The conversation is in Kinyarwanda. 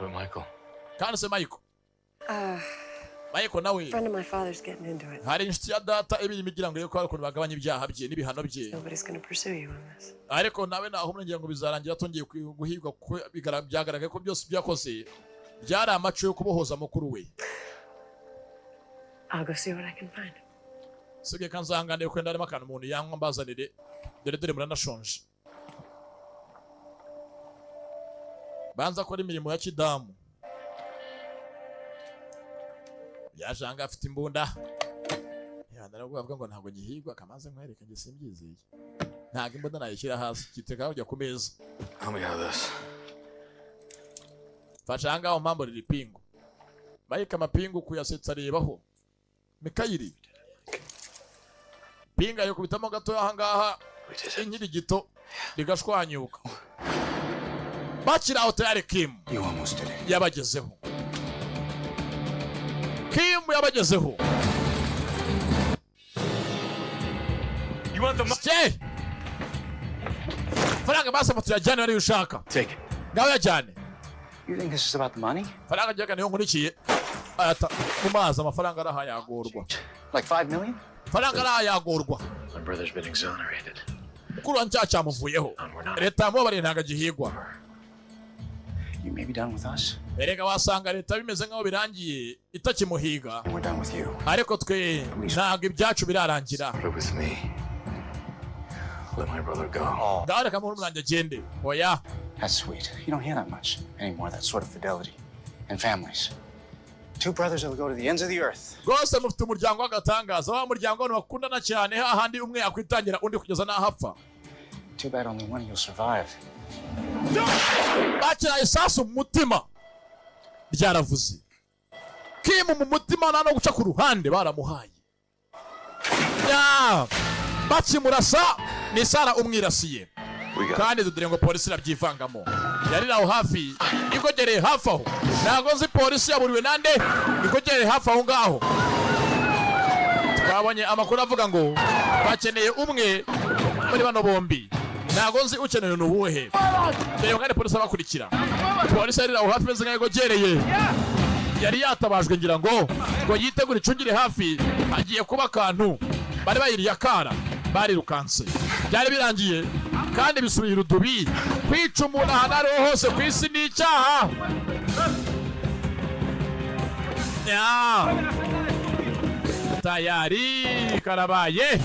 About Michael. Kandi se Michael? Michael nawe? Friend of my father's getting into it. Hari inshuti ya data ibirimo igira ngo ko hari ukuntu bagabanya ibyaha bye n'ibihano bye. Nobody's gonna pursue you on this. Ariko nawe naho ngira ngo bizarangira atongeye guhigwa, kuko byagaragaye ko byose byakoze byari amaco yo kubohoza mukuru we. I'll go see what I can find. Sibye ko nzanganiye ko harimo akantu umuntu yanywa mbazanire. Dore dore muranashonje. Banza akora imirimo ya kidamu. Yaje ahangaha afite imbunda. Naravuga avuga ngo ntabwo gihigwa, kamaze nkwereke njye simbyizeye. Ntabwo imbunda nayishyira hasi, kiteka kujya ku meza. Help me out of this. Fasha ahangaha umpamburire ipingu. Mike amapingu kuyasetsa arebaho. Mikayiri pinga yo kubitamo gato ahangaha inkirigito rigashwanyuka. Bakiri aho tayari Kim You almost did it. yabagezeho. Kim yabagezeho. You want the money? Stay! Faranga basi tuyajyane ariyo ushaka. Take it. Ngaho yajyane. You think this is about the money? Faranga njyaka niyo nkurikiye. Ayata mu mazi amafaranga araha yagorwa. Like 5 million? Faranga araha yagorwa. My brother's been exonerated. Mukuru wa ncyaha cyamuvuyeho. We're not. Leta yamubabariye ntabwo agihigwa. You may be done with us. Erega wasanga leta bimeze nk'aho birangiye itakimuhiga. And we're done with you. Ariko twe ntabwo ibyacu birarangira. Put it with me. Let my brother go. Ngaho reka murumuna wanjye agende. Oya. That's sweet. You don't hear that much anymore, that sort of fidelity. And families. Two brothers that'll go to the ends of the earth. Rwose mufite umuryango w'agatangaza, wa muryango w'abantu bakundana cyane, hahandi umwe yakwitangira undi kugeza n'aho apfa. Too bad only one of you'll survive. Bakira isasu mu mutima ryaravuze. Kim mu mutima nta no guca ku ruhande baramuhaye. Ya! Bakimurasa ni Sara umwirasiye. We got Kandi dore ngo polisi irabyivangamo, yari aho hafi ikogereye hafi aho. Ntabwo nzi polisi yaburiwe nande ikogereye hafi aho ngaho. Twabonye amakuru avuga ngo bakeneye umwe muri bano bombi, ntabwo nzi ukeneye ni uwuhe. Dore kandi polisi abakurikira. Polisi yari aho hafi imeze nk'aho igogereye, yari yatabajwe ngira ngo yitegure icungire hafi, hagiye kuba akantu. Bari bayiriye akara, barirukanse, byari birangiye kandi bisubiye urudubi. Kwica umuntu ahantu ariho hose ku isi ni icyaha. Ya. Tayari karabaye.